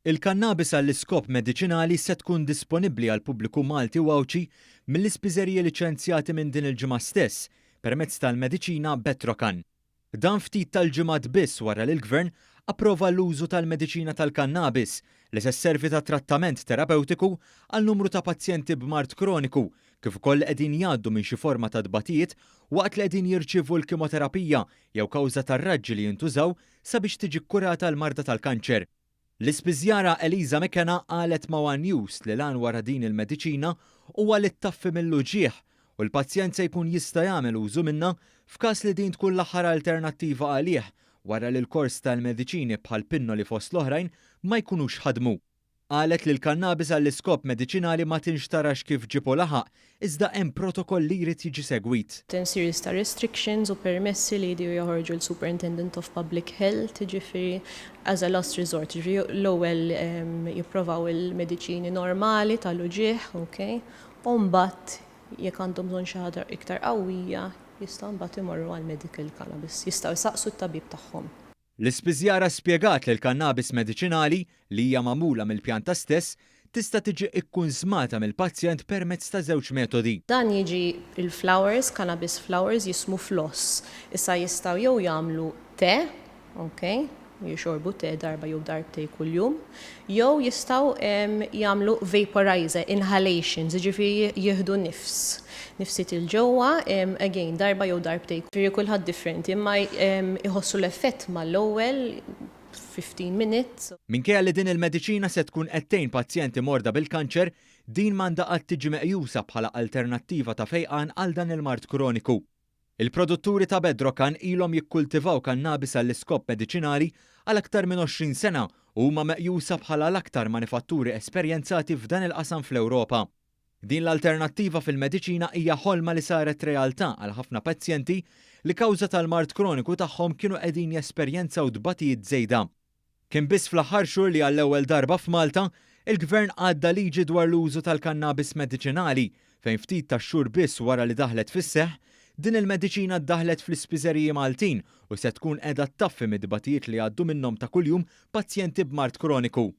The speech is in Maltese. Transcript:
Il-kannabis għall-iskop mediċinali se tkun disponibbli għall-pubbliku Malti u Għawdxi mill-ispiżeriji liċenzjati minn din il-ġimgħa stess permezz tal-mediċina Bedrocan. Dan ftit tal-ġimgħat biss wara li l-Gvern approva l-użu tal-mediċina tal-kannabis li se sservi ta' trattament terapewtiku għal numru ta' pazjenti b'mard kroniku kif ukoll li qegħdin jgħaddu minn xi forma ta' tbatijiet waqt li qegħdin jirċievu l-kimoterapija jew kawża tar-raġġi li jintużaw sabiex tiġi kkurata l-marda tal-kanċer. L-ispiżjara Eliza McKenna qalet ma' one News li l-għan wara din il-mediċina huwa li ttaffi mill-uġigħ u l-pazjent se jkun jista' jagħmel użu minnha f'każ li din tkun l-aħħar alternattiva għalih wara li l-kors tal-mediċini bħal pinnoli fost l-oħrajn ma jkunux ħadmu. Qalet li l-kannabis għall-iskop mediċinali ma tinxtarax kif ġieb u laħaq, iżda hemm protokoll li jrid jiġi segwit. Hemm series ta' restrictions u permessi li jridu joħorġu l-Superintendent of Public Health, jiġifieri as a last resort, jiġifieri l-ewwel jipprovaw il-mediċini normali tal-uġigħ, ok, u mbagħad jekk għandhom bżonn xi ħaġa iktar qawwija jistgħu mbagħad imorru għall-medical cannabis, jistgħu jsaqsu t-tabib tagħhom. L-ispiżjara spjegat li l-kannabis mediċinali, li hija magħmula mill-pjanta stess, tista' tiġi kkunsmata mill-pazjent permezz ta' żewġ metodi. Dan jiġi il-flowers, cannabis flowers jismu floss. Issa jistgħu jew jagħmlu te, ok, jixorbu te darba jew darbtejn kuljum, jew jistgħu jagħmlu vaporizer, inhalations, jiġifieri jieħdu nifs. Nifsiet 'il ġewwa, again, darba jew darbtejn. Jiġifieri kulħadd differenti, imma jħossu l-effett mal-ewwel 15 minutes. Minkejja li din il-mediċina se tkun qed tgħin pazjenti morda bil-kanċer, din m'għandha qatt tiġi meqjusa bħala alternattiva ta' fejqan għal dan il-mard kroniku. Il-produtturi ta' Bedrocan ilhom jikkultivaw kannabis għall-iskop mediċinali għal aktar minn 20 sena u huma meqjusa bħala l-aktar manifatturi esperjenzati f'dan il-qasam fl-Ewropa. Din l-alternattiva fil-mediċina hija ħolma li saret realtà għal ħafna pazjenti li kawża tal-mard kroniku tagħhom kienu qegħdin jesperjenzaw tbatijiet żejda. Kien biss fl-aħħar xhur li għall-ewwel darba f'Malta, il-Gvern għadda liġi dwar l-użu tal-kannabis mediċinali fejn ftit tax-xhur biss wara li daħlet fis-seħħ, din il-mediċina ddaħlet fl-ispiżeriji Maltin u se tkun qiegħda ttaffi mit-tbatijiet li jgħaddu minnhom ta' kuljum pazjenti b'mard kroniku.